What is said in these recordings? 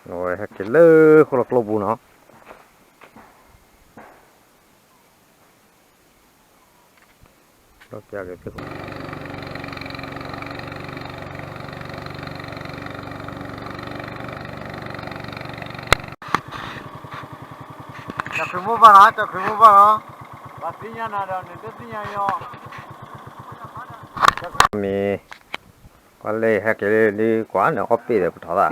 ဝဲဟဲက့ၤလၢဃိၣ်လီၤကျိပူၤနီၤ. ကၠီၣ်ခရံာ်မိၢ်ဘၣ်နီၤ, ကၠီၣ်ခရံာ်မိၢ်ဘၣ်နီၤ, ပှၤသ့ၣ်ညါနၤဒီးနတသ့ၣ်ညါယီၤ. မ့ၢ် ကွၢ်လၢဟဲက့ၤလၢဒ်ကွၢ်န့ၣ် အီၣ်ပ့ၣ်ဒီးပထီၣ်သၣ်,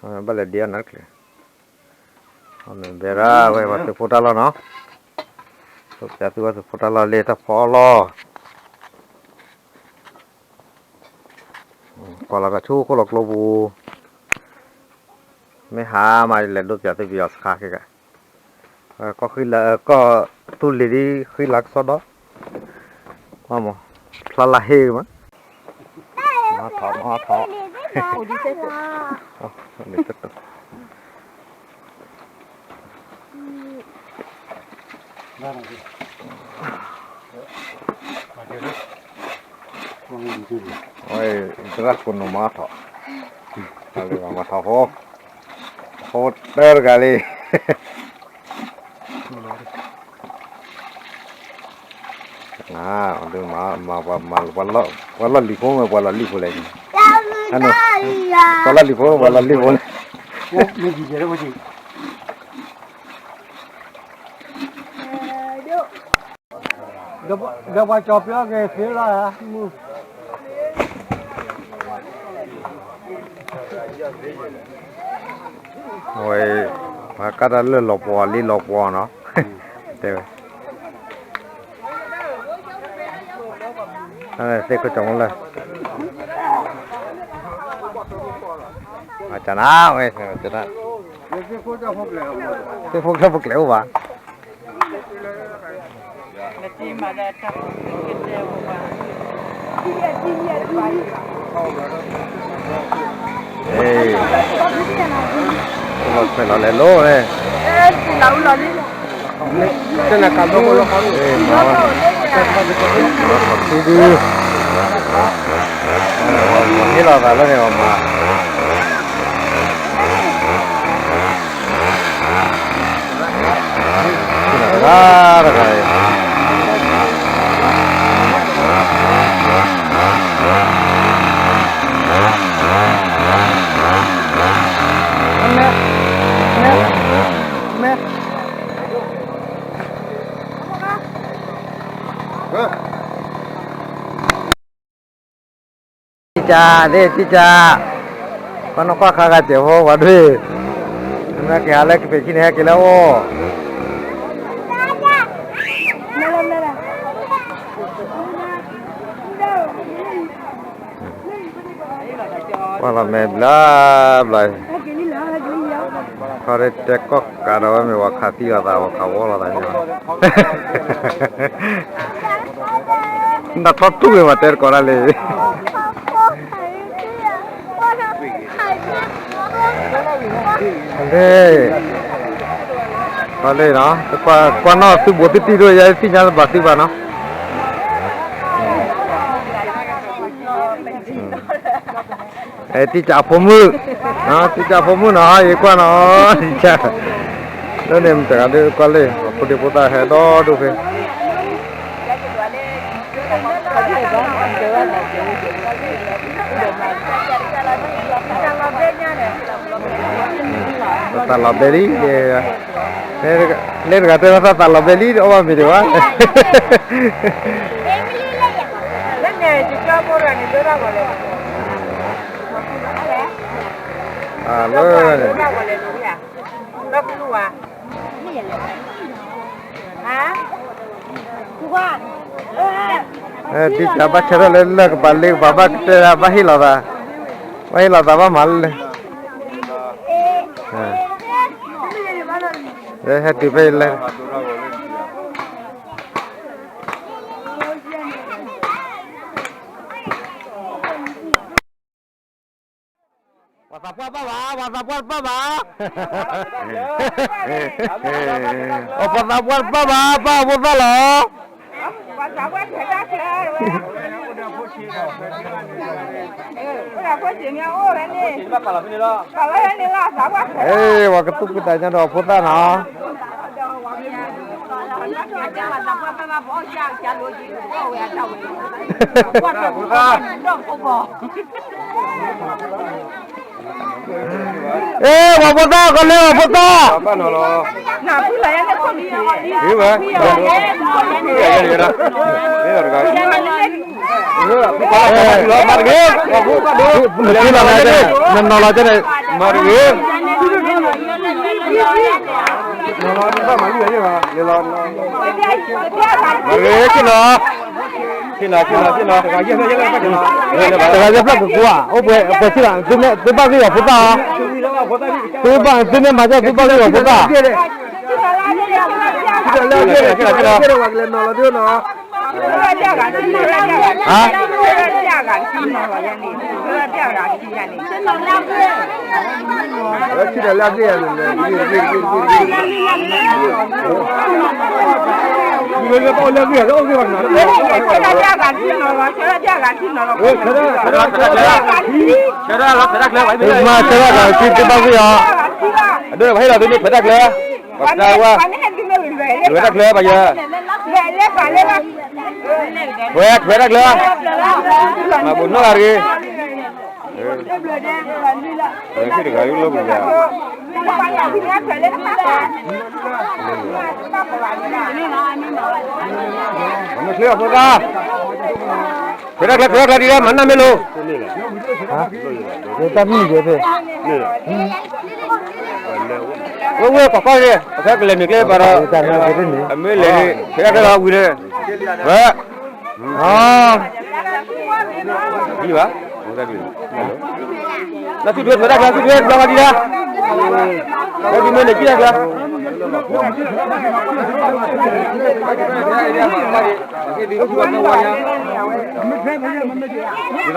ဘၣ်လဲၤဒ့အီၣ်နၤတချုး, မ့ၢ်ဘဲဒၣ်ဝဲပှၤသုးဖိတၢ်လီၢ်နီၤ, သုးပၠးသုဝဲသုးဖိတၢ်လီၢ်လၢတၢ်ဖီအီၣ်လီၢ်. ကွၢ်လီၤကဆူဃိၣ်လီၤကျိပူၤ, မ့ၢ်ဟါမးလဲၤဒိးပၠးသုပယီၤစခါခဲက, ကီၢ်သူလ့ၤဒ်ဃံလၤကစီဒီ, ဖျါလၢဟ့မး, မၤထီၣ်မၤထီၣ်, တဂၤကိးနီၢ်မၤထီၣ်, မၤထီၣ်ဖိ, ဖိတၢတဂၤလံ. နဒုးမၤ မၤပှၤမၤ ပှၤလီၢ်လံၤဖိမ့ၢ်ပှၤလီၢ်လံၤဖိလဲၣ်, ပှၤလီၢ်လံၤဖိ ပှၤလီၢ်လံၤဖိလဲၣ်. ဒီးပှၤကၠီၤပျီက့ၤသ့လီၤ, ဝဲ ပှၤကးတၢ်လၢလီၤပှီၤလံလီၤပှီၤနီၤ, တဲဝဲ သ့ၣ်ခိၣ်ကၠီၤမူလၢ အကနၣ်ဝဲ, သ့ၣ်ခိၣ်ကၠီၤဖိကျဲအိၣ်ဘၣ်. လီၤထွဲလီၤလဲၤလိၤန့ၣ်, တနၤကးဘျီဃီလီၤ, မၤထီၣ်ထံဒု, မၤဟ့ၣ်လီၤသးလၢန့ၣ်အီၤမး, တဂၤတဂၤအံၤ တံၢ်ကၢ်, တံၢ်ကၢ်, ပှၤနီၢ်ကွၢ်ခါဂၤစဲးဖိပှၤဒွဲၣ်, မ့ၢ်က့ၤဟးလၢကဖံးခံန့ၣ် ဟဲက့ၤလၢအအိၣ် ကွၢ်လီၤမဲာ်ဘျါဘျါ, ခီဒ်တဲကီၢ်ကးဒီးဝဲမ့ၢ်ဝဲခးသံလိာ်သး ဝဲခးဝီလိာ်သးန့ၣ်, နထီၣ်တူၢ်ဝဲမးတဲတကိးဒၣ်လံ လၢ, လၢနီၤ, ကွၢ်နီၢ်သုဘူးသုတံၢ်ဒိၣ် ယသ့ၣ်ညါဘၣ်သုဘၣ်နီၤ, တံၢ်ကၢ်အဖိမုၣ်, တံၢ်ကၢ်အဖိမုၣ်နီၤ ယကွၢ်နီၤ, တံၢ်ကၢ်, လၢန့ၣ်မတၤဂၤဒုးကွၢ်လၢ အဖိဒံဖိသၣ်ဟဲဒီဒိၣ်ဖဲ သးလီၤဘဲလံ, လၢတဂၤတဲဝဲသးသးလီၤဘဲလံ တအီၣ်ဘၣ်မ့ၤဒံးဘၣ်, လၢန့ၣ်, တံၢ်ကၢ်ဘၣ်ဆၢထၢၣ်လၢလၢၢ်ကပၤလ့ကပၤ ဘၣ်ကတဲဒၣ် ဘၣ်ဟ့ၣ်လီၤသး, ဘၣ်ဟ့ၣ်လီၤသးဘၣ်မၤလၢ, ဟဲတုၤဖဲအံၤလၢ ပှၤသးပှၢ်တပၢ်ဘၣ်, ပှၤသးပှၢ်တပၢ်ဘၣ်, ပှၤသးပှၢ်တပၢ်ဘၣ်, ပၢ်ဖိသၣ်လီၤ. ပှၤကသူၣ်ဖှံသးညီဒီးဖိသၣ်နီၤ. အ့ ပှၤဖိသၣ် ကီၤလ့ပှၤဖိသၣ်, နနီၤလီၤကန့ၣ် နနီၤလီၤကန့ၣ်, မ့ၢ်ဂ့ၤ ဆ့ၣ်နီၤ, ဆ့ၣ်နီၤ ဆ့ၣ်နီၤ တဂၤယဲၢ်ဖျၢၣ်ကကိးဧါ, အိၣ်ပှဲၤဆ့ၣ်နီၤ, သုဘၣ်ဂ့ၢ်အီၤဖိသၣ်ဧါ, သုဘၣ်သုမ့ၢ်မၤတၢ် သုဘၣ်ဂ့ၢ်အီၤဖိသၣ်, ဆ့ၣ်နီၤ ဆ့ၣ်နီၤ ဆ့ၣ်နီၤ မၤဆဲးဘၣ်ဂၤခံသ့ဘၣ်ဂ့ၢ်အီၤ, အဒိန့ၣ် ပှၤဟ့ၣ်လီၤသုမ့ၢ်ခွဲးတၢ်ကျၢၤ, ပှၤတၢ်ဝဲ, ခွဲးတၢ်ကျၢၤပှၤယဲ, ခွဲးခွဲးတၢ်ကျၢၤ, မၤဘူးနီၢ်ဂၤတဂ့ၤ, တဂၤယလီၤပူၤယၤ, မ့ၢ်ချ့အဖိသၣ် ခွဲးတၢ်ကျၢၤ ခွဲးတၢ်ကျၢၤဒ်လဲၣ် မၤနၢ်မ့ၢ်လိၤ, တၢ်မံၤယဲၢ်ဖဲ, ဝဲဝဲကီၢ်ကီၢ်န့ၣ် အခဲကလဲၤနုာ်ကျဲပၤဒီး, အမ့ၢ်လဲၤန့ၣ် ခွဲးတၢ်ကျၢၤလီၤဝံၤန့ၣ်, ဝဲ, ဘၣ်, နသုဒွဲခွဲးတၢ်ကျၢၤ သုဒွဲဘျီဂၤဒ်လဲၣ်, ဝဲဒ်မ့ၢ်န့ၣ်ကံၣ်တၢ်ကျၢၤ အိၣ်ခိးအိၣ်ခိး ဆၢထၢၣ်တဂ့ၢ်ဝံၤတဂ့ၢ်နီၤ ဆၢ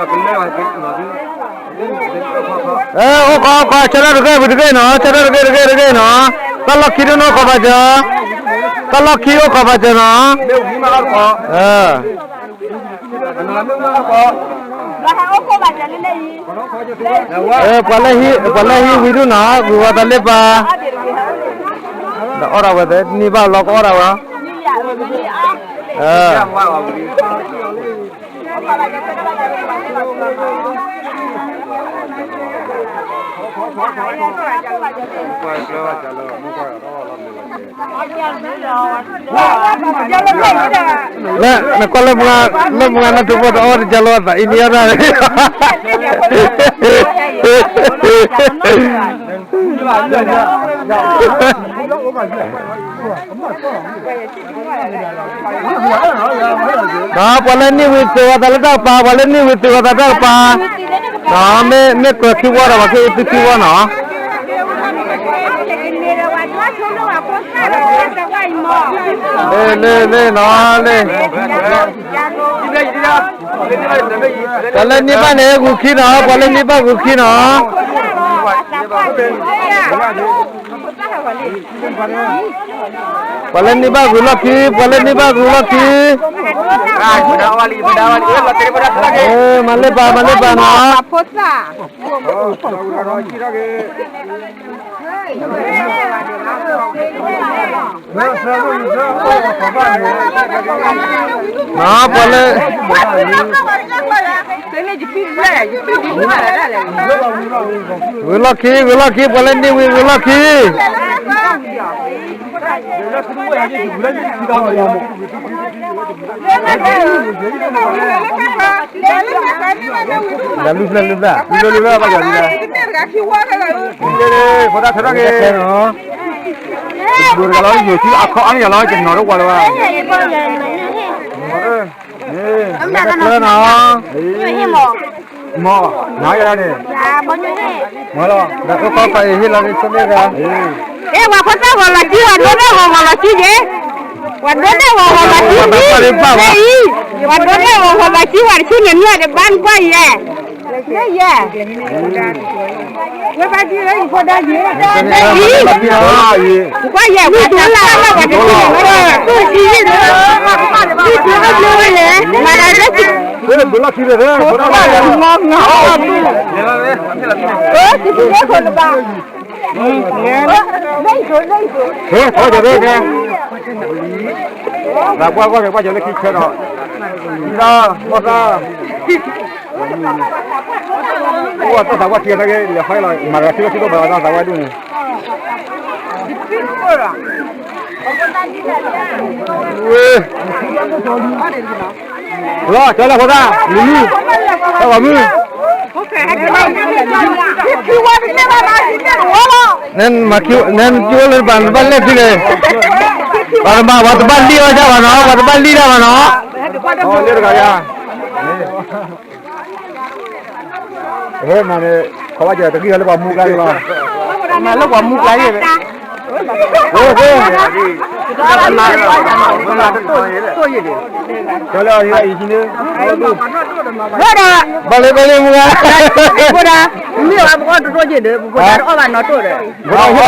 ထၢၣ်တဂ့ၢ်တဂ့ၢ်တဂ့ၢ်နီၤ, တၢ်လီၢ်ခံဒိၣ်နီၢ်ခိးပာ်စၢၤ, တၢ်လီၢ်ခံအိၣ်ခိးပာ်စၢၤနီၤ, ပှၤလၢဟံးဝံၤဒိၣ်နီၤ ဂုၤဝဲသးလၢပၢ်, ဒီးအီၣ်ဒၣ်ဝဲသ့ၣ်န့ၣ်ဘၣ် လီၤကအီၣ်ဒၣ်ဝဲ, လၢနကွၢ်လၢမုၢ်ဂၤ လၢမုၢ်ဂၤနၢ်ထူဖိတအီၣ်တကလီၤသးအံၤန့ၣ်အီၣ်ဒၣ် ပှၤလၢနံၣ်ဝံၤသုးဝဲသးလၢတၢ်ကပၤ, ပှၤလၢနံၣ်ဝံၤသုးဝဲသးတၢ်ကပၤ, မ့ၢ်မ့ၢ်ကြၢးခံဝီဒီးပှၤက့ၤသုခံဝီနီၤ, လ့လ့လ့နီၤလ့, ပှၤလၢနံၣ်ဘၣ်န့ၣ်ဂုၤခံနီၤ, ပှၤလၢနံၣ်ဘၣ်ဂုၤခံနီၤ ပှၤလၢနံၣ်ဘၣ်ဂုၤလီၢ်ခံ, ပှၤလၢနံၣ်ဘၣ်ဂုၤလီၢ်ခံ, မၤလ့ပာ် မၤလ့ပာ်နီၤ, ပှၤလၢ ဂုၤလီၢ်ခံ ဂုၤလီၢ်ခံ ပှၤလၢနံၣ်ဝံၤဂုၤလီၢ်ခံ ဒီးလုၢ်ဖျၢၣ်လုၢ်ဖျၢၣ် ဖိသၣ်ထွဲထီၣ်က့ၤ ဒိးတဂၤလီၤ ယိၤထံအခီအါန့ၣ်ယၤလီၤ ကနီၤတဝါလၢၤဘၣ် မ့ၢ်နၤယၤန့ၣ် မ့ၢ်လီၤ ဒီးအိၣ်ကီၢ်ပှၤအံၤဟ့ၣ်လီၤန့ၣ်ဆိလ့ၣ်ဂၤ အဲ ပှၤဖိသၣ်ဂီၤလီၤစု ပှၤဒိးန့ၢ်ဂီၤဂီၤလီၤစုယဲ ပှၤဒိးန့ၢ်ဂီၤဂီၤလီၤစု ပှၤဒိးန့ၢ်ဂီၤဂီၤလီၤစု ပှၤတဆူန့ၣ်မ့ၢ်တဘၣ်နကွၢ်ယဲ ယဲ ဝဲဘၣ်ဒ်လၢယဖိဒါယဲ ကွၢ်ယဲ ပှၤတဆူန့ၣ်မ့ၢ်တဆူန့ၣ် မၤဒၣ်လၢ ဘုလီၢ်ခံဒီး ဘုလီၢ်ခံဒီး ငီငီ သးပှၢ်ဂီၢ်န့ၣ် ပှၢ်ကၠီၤလၢခံဆၢဒီး ဒီးမီၢ်သၣ် အိၣ်တၢ်သးပှၢ်ခံဂၤတၢ်က့ လဲၤဃီလီၤ မၤတဂၤထံၣ်လီၤထံၣ်လိၣ်ဘၣ်လီၤ တၢ်သးပှၢ်ဒူၣ်န့ၣ် ဝ့ၢ် လီၤ ကၠီလၢဖိသၣ် လံၤလံၤ တၢ်ဂီၤမုၢ် နမၤခံ နကၠိလၢတဘၣ် နဘၣ်လဲၣ်သုန့ၣ် ပှၤတဘၣ် ပှၤတဘၣ်လံၣ်အီၣ်ဒၣ်ဘၣ်နီၤ ပှၤတဘၣ်လံၣ်ဒၣ်ဘၣ်နီၤ လၢတဂၤယါ ဟဲမၤန့ၣ် ခီဘၣ်က့ၤတဂံၢ်လၢပှၤမူကျါလီၤ မၤလၢပှၤမူကျါယဲၢ် ကၠီလၢအံၤန့ၣ် ဘၣ်လၢဘၣ်လၢမူဂၤ ဘၣ်ဒၣ် မ့ၢ်အီၤပကအီၣ်တတိၢ်ယဲၢ်ဒီး ပဖိသၣ်တအီၣ်ဘၣ်နီၢ်တိၢ်ဒီး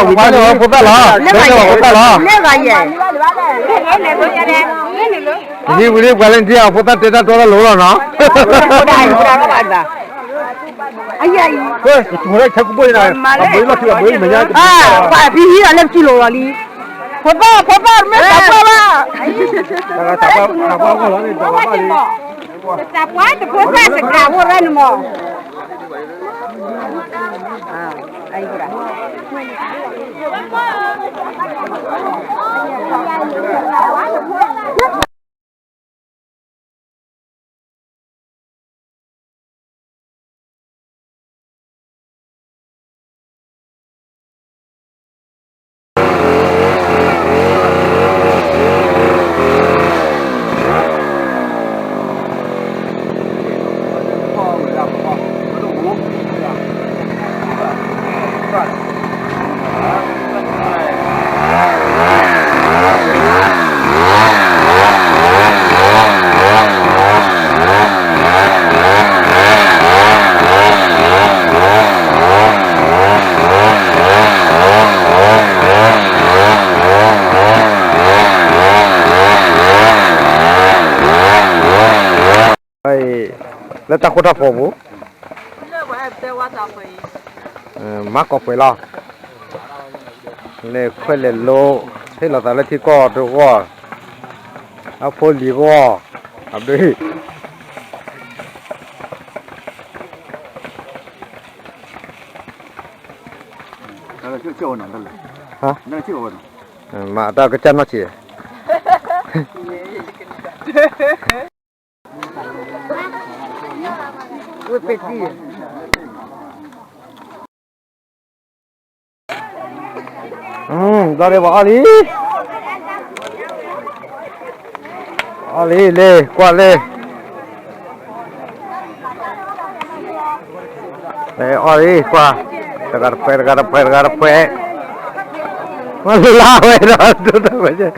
ဘၣ်လၢဖိသၣ်လီၤ လၢဖိသၣ်လီၤ လၢဂၤယဲၢ် ယဝံၤလံပှၤလၢနထံၣ်အဖိသၣ်တဲတၢ်တီတၢ်လိၤလီၤနီၤ ပှၤဖံဟံးအီၤလၢပစုလိၤလီၤလံ ဖိသၣ် ဖိသၣ်မ့ၢ်သးပှၢ်ဘၣ် သးပှၢ်တဖိသၣ်တကးဝဲရၣ်န့ၣ်မး လၢတၢ်ဃိတၢ်ဖိးပူၤ မၤကီၢ်ပှဲၤလီၤ လဲၤခွဲးလဲၤလိ ဟ့ၣ်လီၤသးလၢထံကီၢ်တဂီၢ် အဖိလံၤဂီၢ် အဘျုး မၤတၢ်ကစၢ်နီၢ်ဆံး ဝ့ၢ်ပ့ၢ်တံၢ် ဒီးပှၤအီၣ်လံ အီၣ်လံ လ့ၢ် ကွၢ်လ့ၢ် လ့ၢ်အီၣ်လံ ကွၢ် တဂၤတဖှဲး တဂၤတဖှဲး တဂၤတဖှဲး မ့ၢ်လါဝဲဒီး ဒိၣ်တၢ်ဝဲ အီၣ်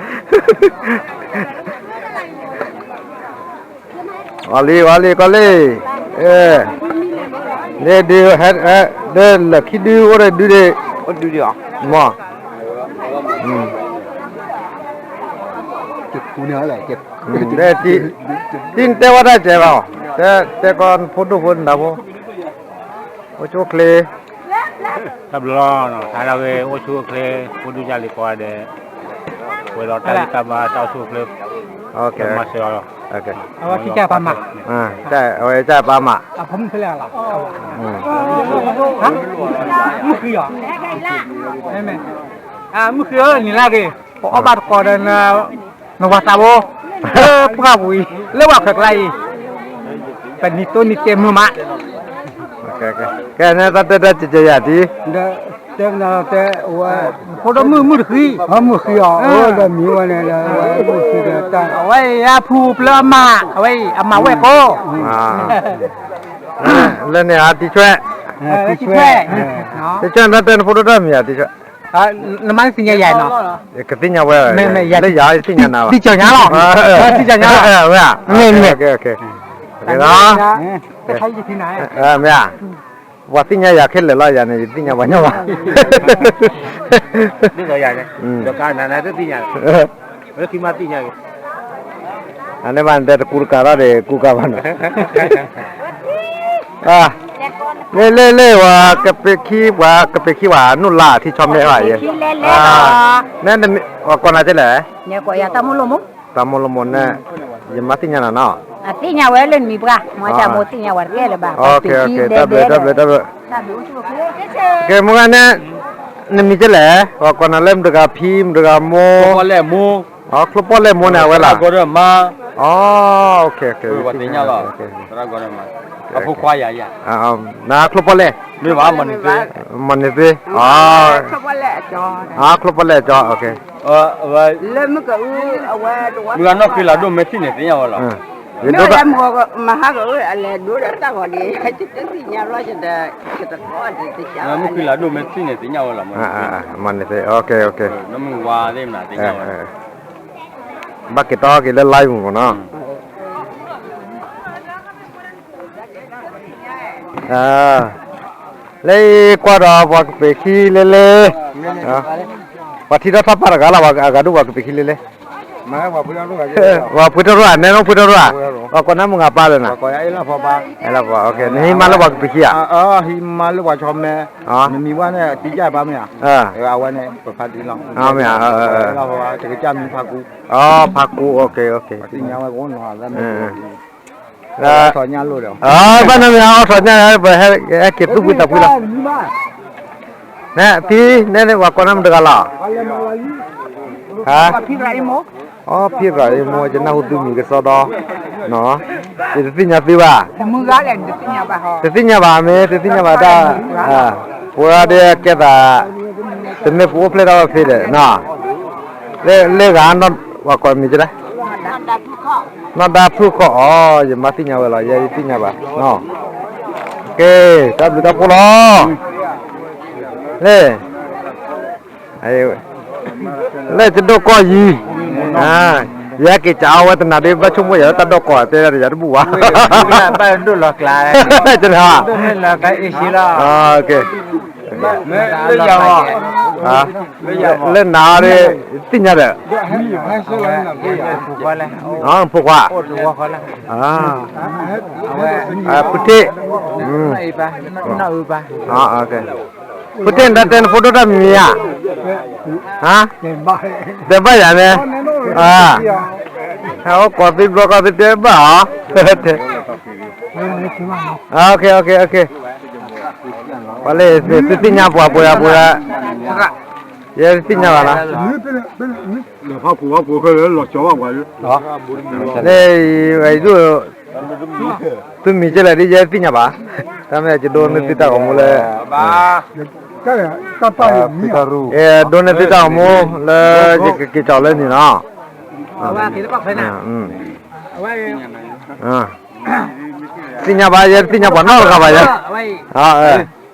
လံ အီၣ်လံ ကီၢ်လံ လ့ၢ်ဒုး ဟဲ ဒ်လၢခံဒုအိၣ်ဒီးဒုးဒံး မ့ၢ် တံၢ်နတဲဝဲဒၣ်ကဲဘၣ် တဲကီးဖိဒိၣ်ဖိနၢ်ဖိ အိၣ်ဆူၣ်အိၣ်ချ့ တၢ်ဘျုးလီၤ ဟါလၢအဂ့ၤ အိၣ်ဆူၣ်အိၣ်ချ့ ဖိဒိၣ်ယါလံၤကိးဂၤဒဲး ပှဲၤဒီးတၢ်ဂံၢ်တၢ်ဘါ တၢ်အိၣ်ဆူၣ်အိၣ်ချ့ မၤစၢၤအီၤလီၤ အဝဲတၢ်ပၢ်မး မုၢ်ဃံအီၤ မုၢ်ဃံအီၤ နံၤလၢအဂ့ၤ ပအီၣ်ဘၣ်တကိးဒီး နဝၤသးဘိ လၢပှၢ်ပူၤအံၤ လၢပှၢ်ခွဲးကျါအံၤ ပနံၤတိနံၤတဲမုာ်မး ကဲနတၢ်တဲတၢ်ကကဲယၤဒ် တဲမနုၤတဲ ဖိဒိၣ်မုၣ်မုၣ်တဃံ မုၣ်ဃံအီၤ ဒီးမံၤဝဲန့ၣ်ဒီး မုၣ်ဃံဒီးတၢ် အဝဲအံၤအဖုပျၢၤအမး အဝဲအံၤ အမၤဝဲၢ်ကိ လၢန့ၣ်အတံၤဆွဲ တံၤဆွဲ တံၤဆွဲ နတၢ်တဲနဖိဒိၣ်တၢ်မံၤဧါ တံၤဆွဲ နမ့ၢ်သ့ၣ်ညါယၤနီၤ ကသ့ၣ်ညါဝဲ လၢယၤသ့ၣ်ညါနၤ သ့ၣ်ညါလီၤ သ့ၣ်ညါ မ့ၢ် မ့ၢ် မ့ၢ် ပှၤသ့ၣ်ညါယၤခဲလၢာ်လီၤ ယၤန့ၣ် ယသ့ၣ်ညါပှၤညီဘၣ် ဒီးကနၤနၤတသ့ၣ်ညါ လၢခံမးသ့ၣ်ညါက့ၤ အန့ၣ်ဘၣ်နတဲတကူတကၤထီၣ်ဒီး ကူကၤဘၣ်နီၤ, လၢလၢလၢ ပှၤကပ့ၤခံ ပှၤကပ့ၤခံ ပှၤနုာ်လၢ်ထံဆီမဲဘၣ်ယဲ, န ပှၤကိးနၤကဲလဲၣ်, တၢ်မိၣ်လိၣ်မိၢ်, ယမါသ့ၣ်ညါနၤနီၤ, သ့ၣ်ညါဝဲလၢနမံၤပှၢ်, မ့ၢ်တၢ်မိၣ်သ့ၣ်ညါဝဲတကဲလၢၤဘၣ်, တၢ်ဘျုး တၢ်ဘျုး တၢ်ဘျုး, ကဲ မုၢ်ဂၤန့ၣ် နမံၤကဲလဲၣ်, ပှၤကိးနၤလၢမတၤဂၤဖံ မတၤဂၤမိၢ်, ချိၣ်ပီၣ်လဲၣ်မိၢ်န့ၣ် အဝဲလီၤ, အ နချိၣ်ပီၣ်လဲၣ်, ချိၣ်ပီၣ်လဲၣ်အကၠီ, မုၢ်ဂၤနီၢ်ဃ့လၤဒိၣ်မဲထံၣ်န့ၣ်သ့ၣ်ညါဝဲလီၤ, မုၢ်ဃ့လၤဒိၣ်မဲထံၣ်န့ၣ်သ့ၣ်ညါဝဲလီၤ, မုၢ်ဝါသ့ၣ်မနၤသ့ၣ်ညါဝဲ, ဘၣ်က့ၤတီက့ၤလၢ live မ့ၢ်နီၤ, လၢကွၢ်ဒီးပှၤကပ့ၤခံလဲလဲ, ပှၤထံထီၣ်ထီၣ်ပၢ်တဂၤလီၤ, အဂၤဒိၣ်ပှၤကပ့ၤခံလဲလဲ, ပှၤဖှ့ထီၣ်ရိၣ်ဧါ, နဲနအိၣ်ဖှ့ထီၣ်ရိၣ်ဧါ, ပှၤကိးနၤမုၢ်ဂၤပၢ်လဲၣ်နၤ, နဟံးမါလၢပှၤကပ့ၤခံဧါ, ဟံးမါလၢပှၤဆီမဲ, နမံၤဝဲန့ၣ် တံကၢ်ပၢ်မ့ၢ်ဧါ, အဝဲန့ၣ် ပဖါတံၢ်လီၤ, မ့ၢ်ဧါ, တကစၢ်မံၤဖါကူ, ဖါကူ, သ့ၣ်ညါဝဲကအိၣ်နီၤ, ဘၣ်နီတမံၤ အီၣ်ထီၣ်ညၣ်, ပဟဲက့ၤသူၣ်ဖှံသးဖှံလီၤ, နဖံ, နဲန့ၣ်ပှၤကိးနၤမတၤတဂၤလီၤ, အဖံရၤအံမိၢ်, ယနၢ်ဟူသုမံၤကစီဒီ, ယတသ့ၣ်ညါသုဘၣ်, တသ့ၣ်ညါဘၣ်မ့ၢ် တသ့ၣ်ညါဘၣ်တၢ်, ပဝဲဒၣ်ကဲသး, တမ့ၢ်ပအိၣ်ဖျဲၣ်ထီၣ်ဝဲဖဲလဲၣ်, လၢဂၤ, ပှၤကိးမံၤကဲလဲၣ်, နီၢ်ဒါဖုၣ်ခီၣ်အီၤ, ယမါသ့ၣ်ညါဝဲလီၤ, ယဲယသ့ၣ်ညါဘၣ်, ကဲ, တၢ်ဘျုးတၢ်ဖှိၣ်လီၤ, လၢ လၢယဒိၣ်ကီၢ်ယံၤ, ယဟဲက့ၤစးအီၤဝဲတနၤဒ် ဘၣ်ဆိကမိၣ်ယၤလၢတၢ်ဒိၣ်ကီၢ်တဲဒၣ်ဒီးယၤတဘူၣ်ဘၣ်, ဘၣ်ဒိၣ်လီၤကျါ, ဒိၣ်မ့ၢ်လီၤကျါအ့ၣ်ဆံလီၤ, လၢနၤအီၤဒ် သ့ၣ်ညါဒီး, ဖိခွါ, ဖုထ့ၣ်, ဖုထ့ၣ် နတၢ်တဲနဖိဒိၣ်တၢ်မံၤမံၤဧါ, တဲဘၣ်ယၤန့ၣ်, အိၣ်ကိးသံဘျီကီၢ်သံတဲဘၣ်အီၤ, ပှၤလၢသုသ့ၣ်ညါပှၤပှဲၤဂၤပှဲၤဂၤ, ယဲသ့ၣ်ညါဘၣ်နီၤ, လၢ သုမံၤကဲလဲၣ်ဒ်ယဲသ့ၣ်ညါဘၣ်, တၢ်မ့ၢ်ယဒိးန့ၢ်သုတၢ်ဂီၤမူလၢ ဒိးန့ၢ်သုတၢ်ဂီၤမူလၢယကက့ၤကီၤလၢန့ၣ်နီၤ, သ့ၣ်ညါဘၣ် ယဲတသ့ၣ်ညါပှၤနီတဂၤဘၣ်ယဲ,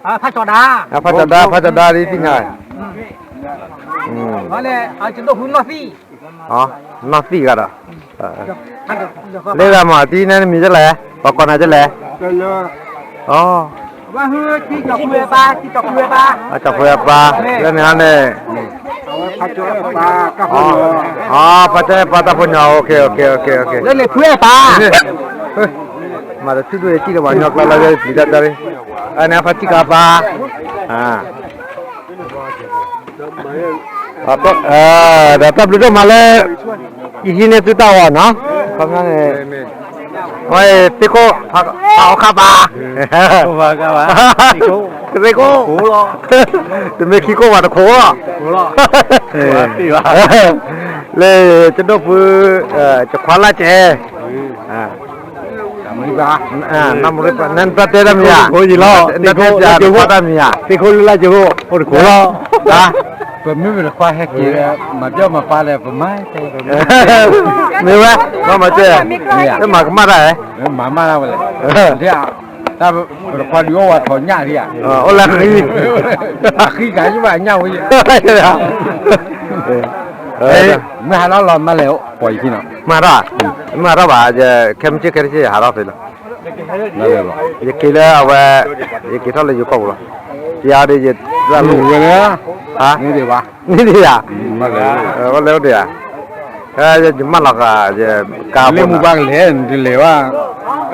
ဖးကၠီၤဒါ ဖးကၠီၤဒါ ဒ်သ့ၣ်ညါ, နီၢ်သံၣ်ဂၤဒီး, လၢဂၤမၤတံၢ်န့ၣ်နမံၤဒ်လဲၣ်, ပှၤကိးနၤဒ်လဲၣ်, ကၠီၤဖုအပၢ်, လၢန့ၣ်န့ၣ်, ဖးကၠီၤအဲၣ်ပၢ်တၢ်ဖိညီ, မၤတထူၣ်ဒိၣ်ယဲၢ်ကံၣ်လၢပှၤကညီကျါလၢယပျံၤတၢ်တၢ်, အန့ၣ်ဖးထံကၤပၢ်, ဒီးတၢ်ဘျုးဒိၣ်မးလၢ ယဟံးန့ၢ်သုတၢ်ဂီၤနီၤ, ခီပညီန့ၣ်, ဝဲသ့ၣ်ခိၣ်, ဖးအီခါပၢ်, သ့ၣ်ခိၣ်, တမ့ၢ်ခံခိၣ်ဘၣ်တခိၣ်လီၤ, လၢယဒိၣ်ဖု, ယခွါလၢ်ကဲ, နတၢ်တဲတၢ်မံၤဧါ, နတၢ်တဲပှၤတၢ်မံၤဧါ, သ့ၣ်ခိၣ်လၢ်လၢ်ကၠိခိၣ် အိၣ်တခိၣ်လီၤ, ပမ့ၢ်ပတခွါဟဲက့ၤ, မၤပျီမၤပၤလဲၣ် ပမၤ, မ့ၢ်ဝဲ, မၤစၢၤ, မၤကမၣ်တၢ်, မၤမၢ်တၢ်ဝဲလဲၣ်, တၢ်ပတခွါဒုးအိၣ်ဝဲထီၣ်ညၣ်ဒံးဧါ, အိၣ်လၢဃံ, အဃံကၤယဘၣ်ညၣ်ဝဲ, မ့ၢ်ဟးထီၣ်လီၤမၢ်လဲၣ်, ပှၤယခံနီၤ, မ့ၢ်ဟးထီၣ်, မ့ၢ်ဟးထီၣ်ဘၣ်, ခဲမုၢ်ဆ့ၣ်ခဲတဆ့ၣ်ယဟးထီၣ်ဖဲလီၤ, ယက့ၤလၢအဝဲ, ယက့ၤထီၣ်လၢယိၤကီၢ်ပူၤလီၤ, ယၤဒီးယ, ဝဲ, န့ၣ်ဒံးဧါ, အိၣ်လဲၣ်အိၣ်ဒံးဧါ, ယမၢလီၤဃာ် လၢမူဘၣ်ကလဲၤ နတလဲၤဘၣ်,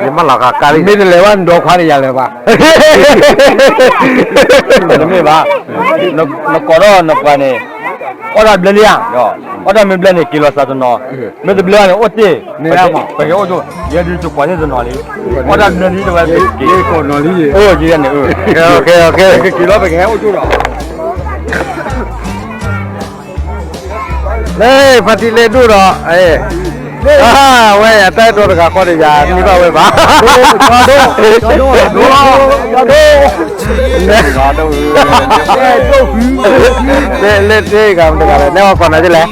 ယမၢလီၤဃာ်ကါလံ မ့ၢ်တလဲၤဘၣ် နဒီခွါတယၤလၢၤဘၣ်, တမ့ၢ်ဘၣ်, နကိးထီၣ်နပှၤန့ၣ် အီၣ်တၢ်ဘျၢလံဧါ, အီၣ်တၢ်မ့ၢ်ဘျၢန့ၣ် က့ၤလီၤစးတနီၤ, မ့ၢ်တဘျၢန့ၣ် အိၣ်တ့ၢ်, ပကအိၣ်ဒိၣ်, ယဲဒုးတကွၢ်န့ၣ်တနီၤလံ, အီၣ်တၢ်ဘျၢလံတဝဲ, က့ၤကိးနီၤလံ, အိၣ်က့ၤန့ၣ်, က့ၤလီၤ ပကဟဲအိၣ်ဒိၣ်ဒီး လၢ ဖါတံၢ်လၢဒိၣ်ဒီး, အဝဲအတၢ်အဲၣ်ဒိးတဂၤဃီဒီး ယၤမံဘၣ်ဝဲဘၣ်, လၢတဲဂၤမတဂၤလဲၣ် နဲဝဲကိးနၤဒ်လဲၣ်,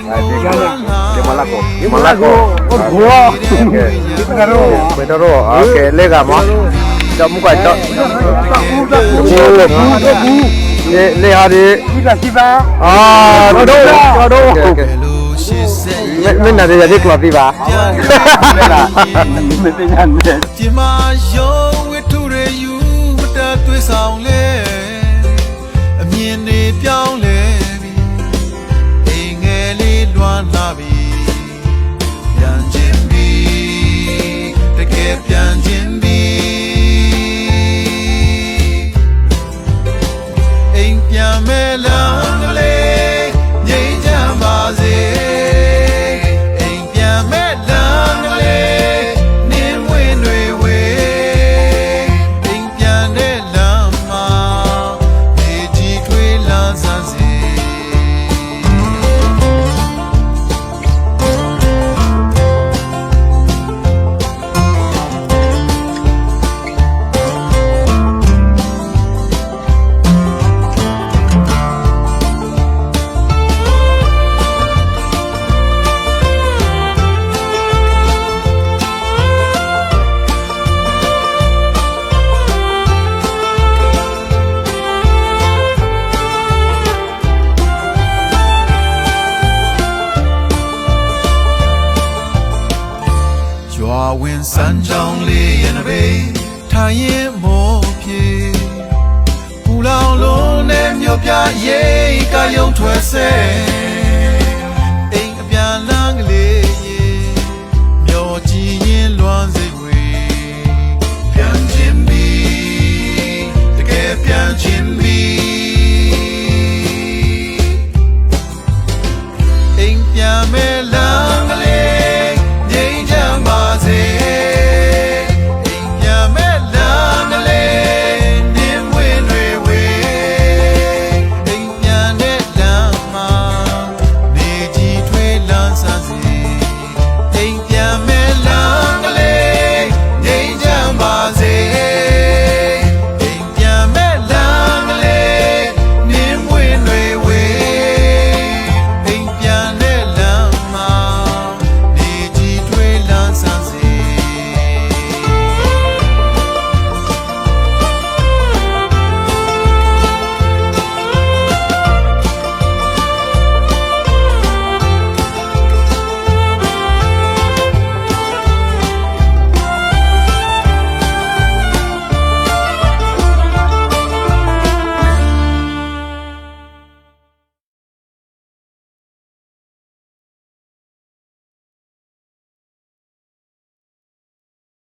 မလၢကိး, ပှဲၤထီၣ်ရိၣ်, လၢဂၤမး, ဒီးမူကွၢ်, လၢဟီဒ်, မ့ၢ်နၤဒီးယၤဒ်ကျိးသံဘၣ်, မ့ၢ်သ့ၣ်ညါန့ၣ်, အပြင်မှာ ရုပ်ဝတ္ထုတွေ ယူမတတ်သွေးဆောင်လဲ အမြင်တွေပြောင်းလဲပြီ အိမ်ငယ်လေးလွမ်းလာပြီ ပြန်ချင်ပြီ တကယ်ပြန်ချင်ပြီ အိမ်ပြန်မဲ့လမ်းကလေး ငြိမ်းချမ်းပါစေ အိမ်ပြန်မဲ့လမ်းကလေး နှင်းပွင့်တွေဝေ အိမ်ပြန်တဲ့လမ်းမှာ နေထီထွေလမ်းစစေ ရွာဝင်စမ်းချောင်းလေးရဲ့နမိတ်ထိုင်ရင်မော်ပြေပူလောင်လို့နဲ့မြို့ပြရိပ်ကရုံထွက်ဆဲအိမ်အပြန်လမ်းကလေး